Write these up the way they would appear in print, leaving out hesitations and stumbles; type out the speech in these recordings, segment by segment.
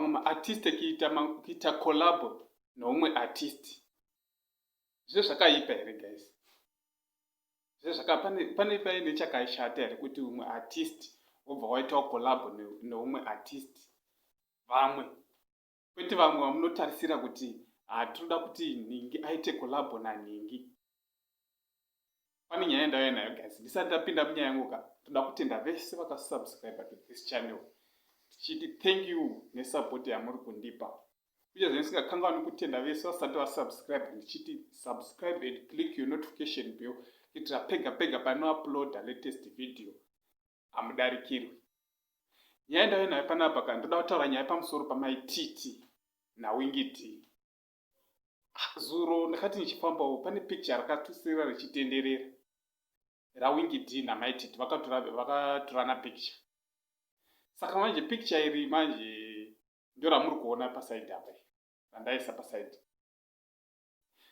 Vamwe maartist kuita collabo neumwe artist, zve zvakaipa here, guys? Pane paine chakashata here kuti umwe artist wobva waitawo collabo neumwe artist? Vamwe kwete, vamwe vamunotarisira kuti hatinoda kuti nhingi aite collabo nanhingi. Pane nyaya yandauya nayo, guys. Ndisati ndapinda munyaya yangu ka, toda kutenda vese vakasubscribe to this channel, tichiti thank you nesupport yamuri kundipa. Uyezve ndisingakanganwi kutenda vese vasati vasubscribe, ndichiti subscribe and click your notification bell kuitira pega pega panouploada latest video hamudarikirwi. Nyaya ndauya nayo panapa ka, ndoda kutaura nyaya pamusoro paMaiTiti naWinky D. Zuro ndakati ndichifambawo, pane picture rakatusira richitenderera raWinky D naMaiTiti, vakatorana picture. Saka manje picture iri manje ndo ramuri kuona paside apa, randaisa paside.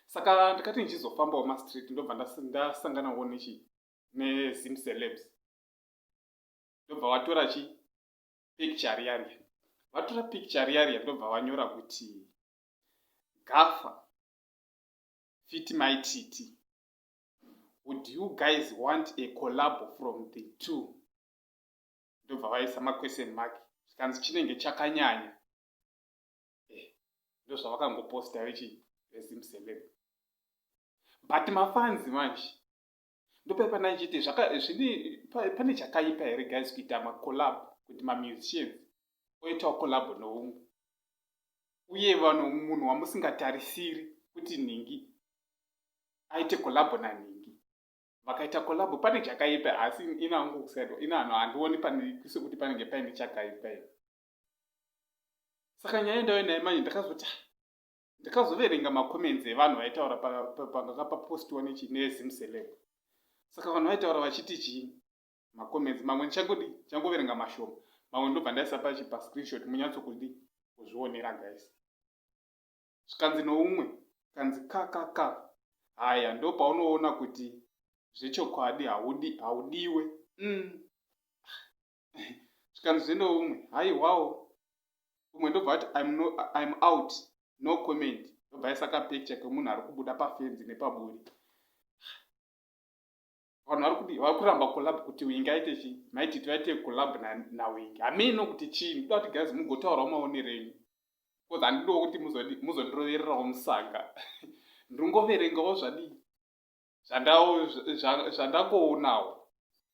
Saka ndikati ndichizofambawo mastreet, ndobva ndasanganawo nechi neZim Celebs, ndobva vatora chi picture riya riya. Vatora picture riya riya, ndobva vanyora kuti "Gafa feat MaiTiti. Would you guys want a collab from the two?" Ndobva vaisa maquestion mark, zvikanzi chinenge chakanyanya. Ndo zvavakangoposta vechi veZim Celeb. But mafans manje, ndopaipa ndichiti pane chakaipa here, guys, kuita macollab, kuti mamusicians oitawo collab noumwe, uye vanhu, munhu wamusingatarisiri kuti nhingi aite collabo nanhingi, vakaita collabo, pane chakaipa? Asi inangu kusaidwa ina hanhu handioni sekuti panenge paine chakaipa here. Saka nyaya ndauya naye manje, ndakazoti ndakazoverenga macomments evanhu vaitaura panga papostiwa neZim Celeb. Saka vanhu vaitaura vachiti chii? Macomments mamwe ndichangodi ndichangoverenga mashoma, mamwe ndobva ndaisa pachi pascreenshot munyatsokudi kuzvionera, guys. Zvikanzi noumwe, kanzi kkk, haya, ndo paunoona kuti zvechokwadi haudiwe. Zvikanzi zvenoumwe, haiwawo. Umwe ndobva ati, I'm, no, I'm out, no comment." Ndobva aisa kapicture kemunhu ari kubuda pafenzi nepaburi. Vanhu vari kudi vari kuramba collab, kuti Winky aite chi MaiTiti vaite collab naWinky. Hameno kuti chii. Ndoda kuti, guys, mugotaurawo maonero enyu, because handidiwo kuti muzondirovererawo musaga. Ndingoverengawo zvadii zvandangoonawo,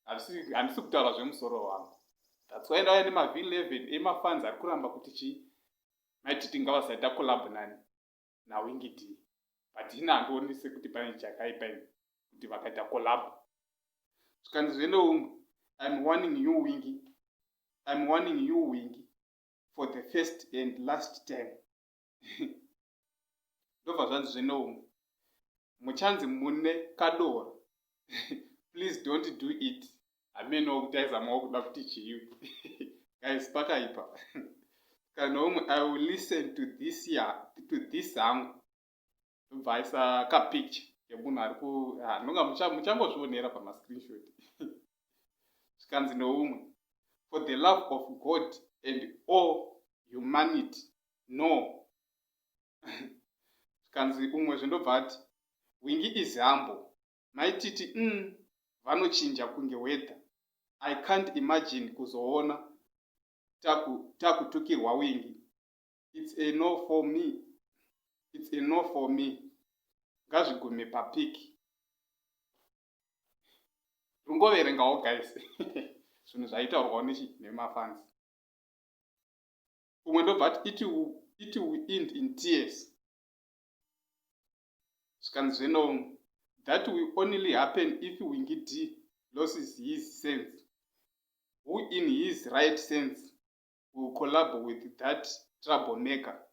handisi kutaura zvemusoro wangu. That's why ndauya nemav11 emafans ari kuramba kuti chii, MaiTiti ngavasaita collab nani naWinky D. But ina handioni sekuti pane chakaipa ini kuti vakaita collab. Zvikanzi zvenoumwe, "I'm warning you, Winky. I'm warning you, Winky, for the first and last time." Ndobva zvanzi zvenoumwe, "Muchanzi mune kadora. Please don't do it." Hamenowo kuti aizamawo kuda kuti chii, guys. Pakaipa. Kana umwe, "I will listen to this ya to this hangu." Ndobva aisa kapicture kemunhu ari ku nonga muchangozvionera pamascreenshot. Zvikanzi noumwe, "For the love of God and all humanity, no." Zvikanzi umwe zvendobva ati, "Winky is humble. MaiTiti vanochinja kunge weather. I can't imagine kuzoona takutukirwa Winky. It's a no for me, it's a no for me. Ngazvigume papic." Rungoverengawo, guys, zvinhu zvaitaurwawo nechi nemafans. Umwe ndobva ati, It will end in tears." Zvikanzi zvenoumwe, "That will only happen if Winky D loses his sense. Who in his right sense will collab with that trouble maker?"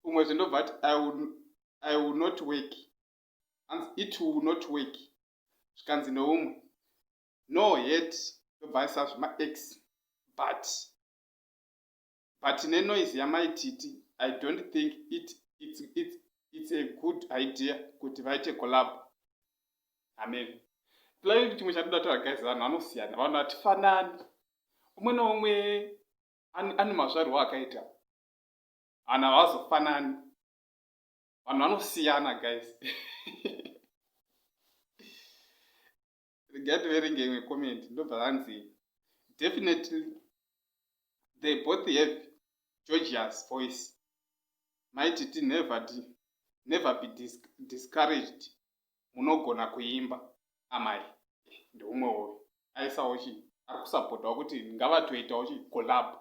Umwe zvendobva ati, I will not work." Anzi, "It will not work." Zvikanzi neumwe, "No hate." Ndobva aisa zvemax. But nenoise yaMaiTiti, I don't think it's a good idea kuti vaite collab. Amen. Plai chimwe chandoda taura, guys, vanhu vanosiyana, vanhu hatifanani, umwe neumwe. Ane mazvarwo akaita. Vanhu havazofanani, vanhu vanosiyana guys. Regai tiverenge imwe comment. Ndobva vanzi, "Definitely they both have Georgia's voice. MaiTiti, never be discouraged, munogona kuimba amai." Ndeumwewo aisawo chi ari kusapotawo kuti ngavatoitawo chi collab.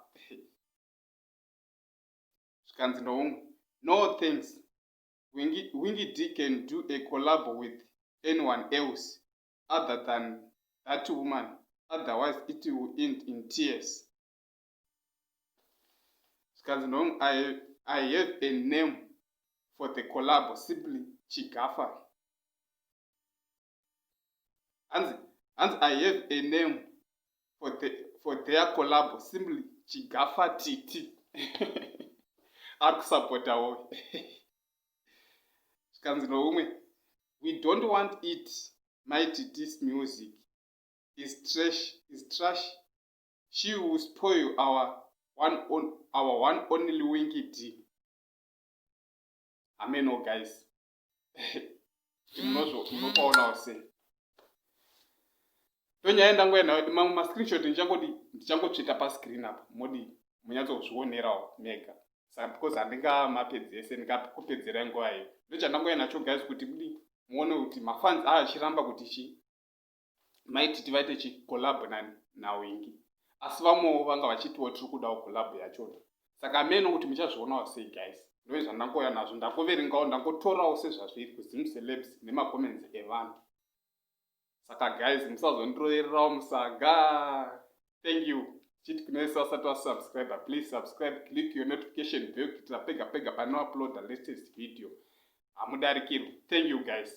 Zvikanzi noumwe, "No thanks. Winky D can do a collab with anyone else other than that woman, otherwise it will end in tears." Zvikanzi noumwe, I have a name for the collab, simply Chigafa." Hanzi, "I have a name for their collab, simply Chigafa Titi." Ari kusapotawo. Zvikanzi noumwe, "We don't want it. MaiTiti's music is trash, is trash. She will spoil our one only Winky D." Ameno guys, munopaonawo sei? Tonyaya ndangoenda mamwe mascreenshot ndichangodi ndichangotsveta pascreen apa, modi munyatsozvionerawo mega. Saka because handingamapedzi ese, ndingakupedzerai nguva iyo. Ndochandangoya nacho guys, kuti mudi muone kuti mafans aya achiramba kuti chi MaiTiti vaite chicollab naWinky, asi vamwewo vanga vachitiwo tiri kudawo collab yachona. Saka ameno kuti muchazvionawo sei guys. Ndo zvandangoya nazvo, ndangoverengawo, ndangotorawo sezvazviri kuZim Celebs nemacomments evanhu. Saka guys, musazondirovererawo musaga. Thank you. Chiti kune vese vasati vasubscribe, please subscribe, click your notification bell, kuitira pega pega panouploada latest video hamudarikirwi. Thank you guys.